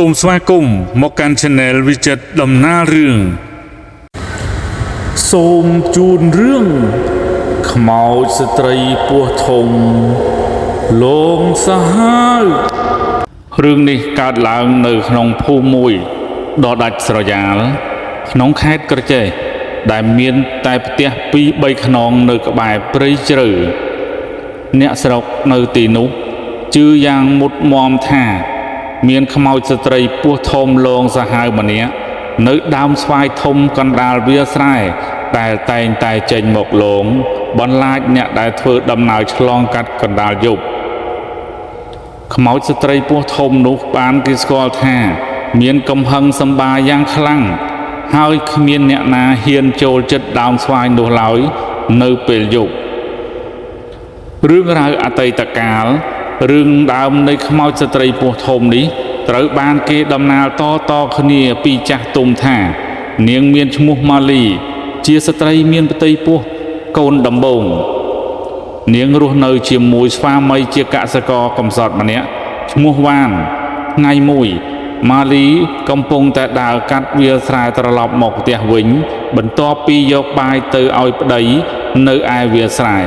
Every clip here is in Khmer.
សូមស្វាគមន៍មកកាន់ Channel វិចិត្រដំណាលរឿងសូមជូនរឿងខ្មោចស្ត្រីពោះធំលងសាហាវរឿងនេះកើតឡើងនៅក្នុងភូមិមួយដ៏ដាច់ស្រយាល ក្នុងខេត្តក្រចេះដែលមានតែផ្ទះពីរបីខ្នងនៅក្បែរព្រៃជ្រៅ អ្នកស្រុកនៅទីនោះជឿយ៉ាងមុតមមថា មានខ្មោចស្ត្រីពោះធំលងសាហាវម្នាក់នៅដើមស្វាយធំកណ្ដាលវាលស្រែដែលតែងតែចេញមកលង បន្លាចអ្នកដែលធ្វើដំណើរឆ្លងកាត់កណ្ដាលយប់ ខ្មោចស្ត្រីពោះធំនោះបានគេស្គាល់ថា មានកំហឹងសម្បាយ៉ាងខ្លាំងហើយគ្មានអ្នកណាហ៊ានចូលចិត្តដើមស្វាយនោះឡើយនៅពេលយប់ រឿងរ៉ាវអតីតកាលរឿងដើមនៃខ្មោចស្ត្រីពោះធំនេះត្រូវបានគេតំណាលតតៗគ្នាពីចាស់ទុំថា នាងមានឈ្មោះម៉ាលី ជាស្ត្រីមានផ្ទៃពោះកូនដំបូង នាងរស់នៅជាមួយស្វាមីជាកសិករកំសត់ម្នាក់ឈ្មោះវ៉ានថ្ងៃមួយម៉ាលីកំពុងតែដើរកាត់វាលស្រែត្រឡប់មកផ្ទះវិញ បន្ទាប់ពីយកបាយទៅឲ្យប្តីនៅឯវាលស្រែ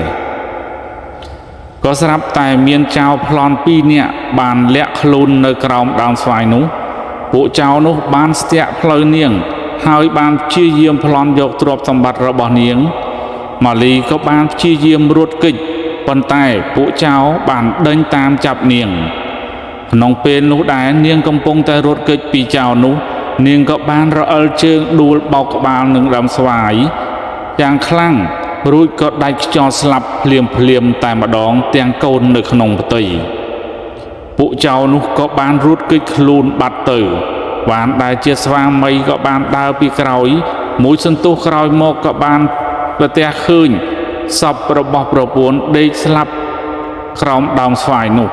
ក៏ស្រាប់តែមានចៅប្លន់ពីរនាក់បានលាក់ខ្លួននៅក្រោមដើមស្វាយនោះ ពួកចៅនោះបានស្ទាក់ផ្លូវនាង ហើយបានព្យាយាមប្លន់យកទ្រព្យសម្បត្តិរបស់នាង ម៉ាលីក៏បានព្យាយាមរត់គេចប៉ុន្តែពួកចៅបានដេញតាមចាប់នាង ក្នុងពេលនោះដែរនាងកំពុងតែរត់គេចពីចៅនោះ នាងក៏បានរអិលជើងដួលបោកក្បាលនឹងដើមស្វាយយ៉ាងខ្លាំងរួចក៏ដាច់ខ្យល់ស្លាប់ភ្លាមភ្លាមៗតែម្ដងទាំងកូននៅក្នុងផ្ទៃ ពួកចៅនោះក៏បានរត់គេចខ្លួនបាត់ទៅបានដែលជាស្វាមីក៏បានដើរពីក្រោយ មួយសន្ទុះក្រោយមកក៏បានប្រទះឃើញសពរបស់ប្រពន្ធដេកស្លាប់ក្រោមដើមស្វាយនោះ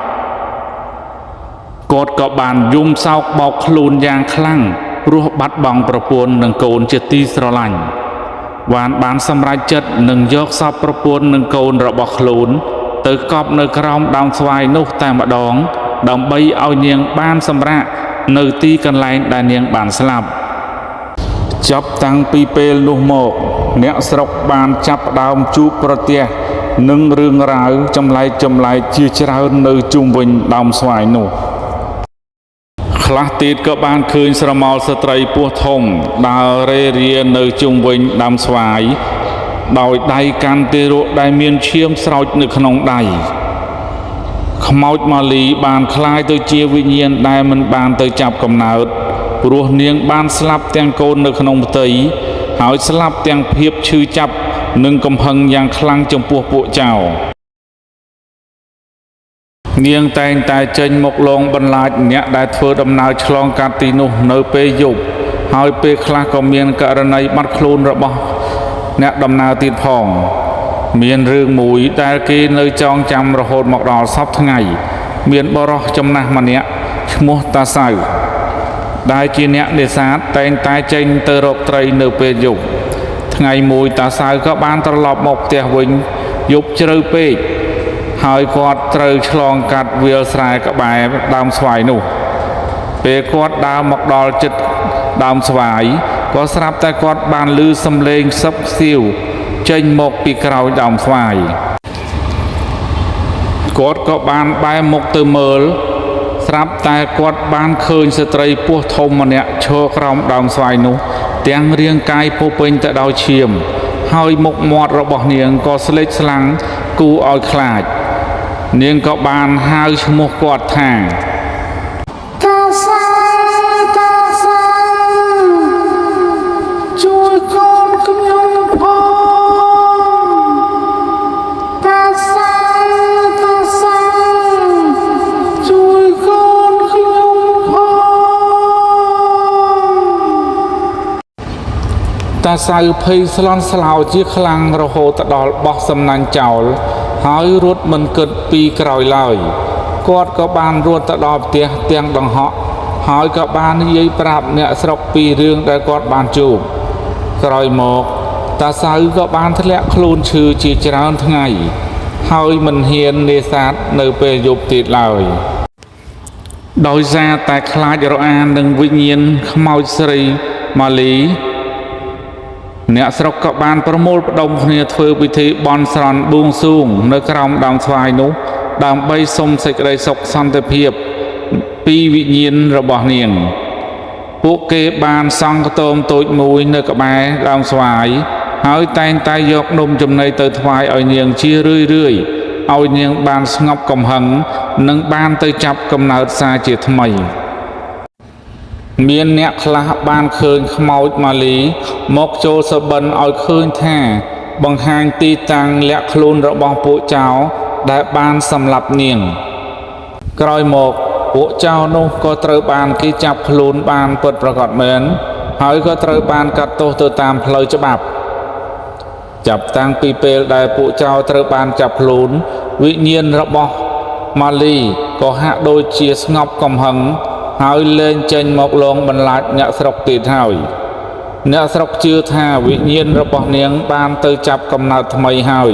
គាត់ក៏បានយំសោកបោកខ្លួនយ៉ាងខ្លាំងព្រោះបាត់បង់ប្រពន្ធនិងកូនជាទីស្រឡាញ់វ៉ានបានសម្រេចចិត្តនឹងយកសពប្រពន្ធនិងកូនរបស់ខ្លួន ទៅកប់នៅក្រោមដើមស្វាយនោះតែម្ដង ដើម្បីឲ្យនាងបានសម្រាកនៅទីកន្លែងដែលនាងបានស្លាប់ ចាប់តាំងពីពេលនោះមក អ្នកស្រុកបានចាប់ផ្ដើមជួបប្រទះនឹងរឿងរ៉ាវចម្លែកចម្លែកជាច្រើននៅជុំវិញដើមស្វាយនោះ ខ្លះទៀតក៏បានឃើញស្រមោលស្ត្រីពោះធំដើររេរានៅជុំវិញដើមស្វាយ ដោយដៃកាន់ទារកដែលមានឈាមស្រោចនៅក្នុងដៃ ខ្មោចម៉ាលីបានក្លាយទៅជាវិញ្ញាណដែលមិនបានទៅចាប់កំណើតព្រោះនាងបានស្លាប់ទាំងកូននៅក្នុងផ្ទៃហើយស្លាប់ទាំងភាពឈឺចាប់និងកំហឹងយ៉ាងខ្លាំងចំពោះពួកចៅ នាងតែងតែចេញមកលងបន្លាចអ្នកដែលធ្វើដំណើរឆ្លងកាត់ទីនោះនៅពេលយប់ហើយពេលខ្លះក៏មានករណីបាត់ខ្លួនរបស់អ្នកដំណើរទៀតផង មានរឿងមួយដែលគេនៅចងចាំរហូតមកដល់សព្វថ្ងៃ មានបុរសចំណាស់ម្នាក់ឈ្មោះតាសៅដែលជាអ្នកនេសាទតែងតែចេញទៅរកត្រីនៅពេលយប់ថ្ងៃមួយតាសៅក៏បានត្រឡប់មកផ្ទះវិញយប់ជ្រៅពេក ហើយគាត់ត្រូវឆ្លងកាត់វាលស្រែក្បែរដើមស្វាយនោះ ពេលគាត់ដើរមកដល់ជិតដើមស្វាយក៏ស្រាប់តែគាត់បានឮសំឡេងខ្សឹបខ្សៀវចេញមកពីក្រោយដើមស្វាយ គាត់ក៏បានបែរមុខទៅមើល ស្រាប់តែគាត់បានឃើញស្ត្រីពោះធំម្នាក់ឈរក្រោមដើមស្វាយនោះ ទាំងរាងកាយពោរពេញទៅដោយឈាម ហើយមុខមាត់របស់នាងក៏ស្លេកស្លាំងគួរឲ្យខ្លាច នាងក៏បានហៅឈ្មោះគាត់ថា តាសៅតាសៅជួយកូនខ្ញុំផងតាសៅតាសៅជួយកូនខ្ញុំផង តាសៅភ័យស្លន់ស្លោជាខ្លាំងរហូតដល់បោះសំណាញ់ចោល ហើយរត់មិនគិតពីក្រោយឡើយ គាត់ក៏បានរត់ទៅដល់ផ្ទះទាំងដង្ហក់ហើយក៏បាននិយាយប្រាប់អ្នកស្រុកពីរឿងដែលគាត់បានជួបក្រោយមក តាសៅក៏បានធ្លាក់ខ្លួនឈឺជាច្រើនថ្ងៃ ហើយមិនហ៊ាននេសាទនៅពេលយប់ទៀតឡើយ។ ដោយសារតែខ្លាចរអានឹងវិញ្ញាណខ្មោចស្រីម៉ាលី អ្នកស្រុកក៏បានប្រមូលផ្ដុំគ្នាធ្វើពិធីបន់ស្រន់បួងសួងនៅក្រោមដើមស្វាយនោះ ដើម្បីសុំសេចក្តីសុខសន្តិភាពពីវិញ្ញាណរបស់នាង ពួកគេបានសង់ខ្ទមតូចមួយនៅក្បែរដើមស្វាយ ហើយតែងតែយកនំចំណីទៅថ្វាយឲ្យនាងជារឿយៗឲ្យនាងបានស្ងប់កំហឹងនិងបានទៅចាប់កំណើតសារជាថ្មី មានអ្នកខ្លះបានឃើញខ្មោចម៉ាលីមកចូលសុបិនឲ្យឃើញថា បង្ហាញទីតាំងលាក់ខ្លួនរបស់ពួកចោរដែលបានសម្លាប់នាង ក្រោយមកពួកចោរនោះក៏ត្រូវបានគេចាប់ខ្លួនបានពិតប្រាកដមែន ហើយក៏ត្រូវបានកាត់ទោសទៅតាមផ្លូវច្បាប់ ចាប់តាំងពីពេលដែលពួកចោរត្រូវបានចាប់ខ្លួន វិញ្ញាណរបស់ម៉ាលីក៏ហាក់ដូចជាស្ងប់កំហឹង ហើយលែងចេញមកលងបន្លាចអ្នកស្រុកទៀតហើយ អ្នកស្រុកជឿថាវិញ្ញាណរបស់នាងបានទៅចាប់កំណើតថ្មីហើយ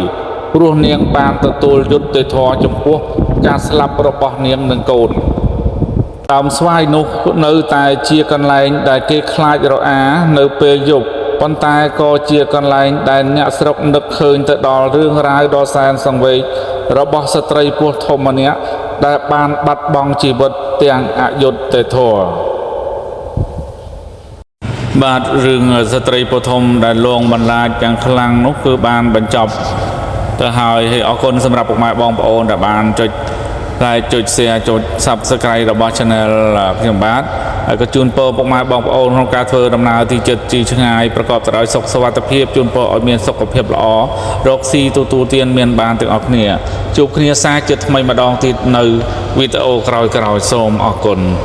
ព្រោះនាងបានទទួលយុត្តិធម៌ចំពោះការស្លាប់របស់នាងនិងកូន ដើមស្វាយនោះនៅតែជាកន្លែងដែលគេខ្លាចរអានៅពេលយប់ ប៉ុន្តែក៏ជាកន្លែងដែលអ្នកស្រុកនឹកឃើញទៅដល់រឿងរ៉ាវដ៏សែនសង្វេគរបស់ស្ត្រីពោះធំម្នាក់ដែលបានបាត់បង់ជីវិតទាំងអយុត្តិធម៌ បាទរឿងស្ត្រីពោះធំដែលលងបន្លាចយ៉ាងខ្លាំងនោះគឺបានបញ្ចប់ទៅហើយហើយអរគុណសម្រាប់ពុកម៉ែបងប្អូនដែលបានចុច like ចុច share ចុច Subscribe របស់ Channel ខ្ញុំបាទហើយក៏ជូនពរពុកម៉ែបងប្អូនក្នុងការធ្វើដំណើរទីជិតទីឆ្ងាយប្រកបទៅដោយសុខសុវត្ថិភាពជូនពរឲ្យមានសុខភាពល្អរកស៊ីទទួលទានមានបានទាំងអស់គ្នាជួបគ្នាសាជាថ្មីម្ដងទៀតនៅវីដេអូក្រោយៗសូមអរគុណ។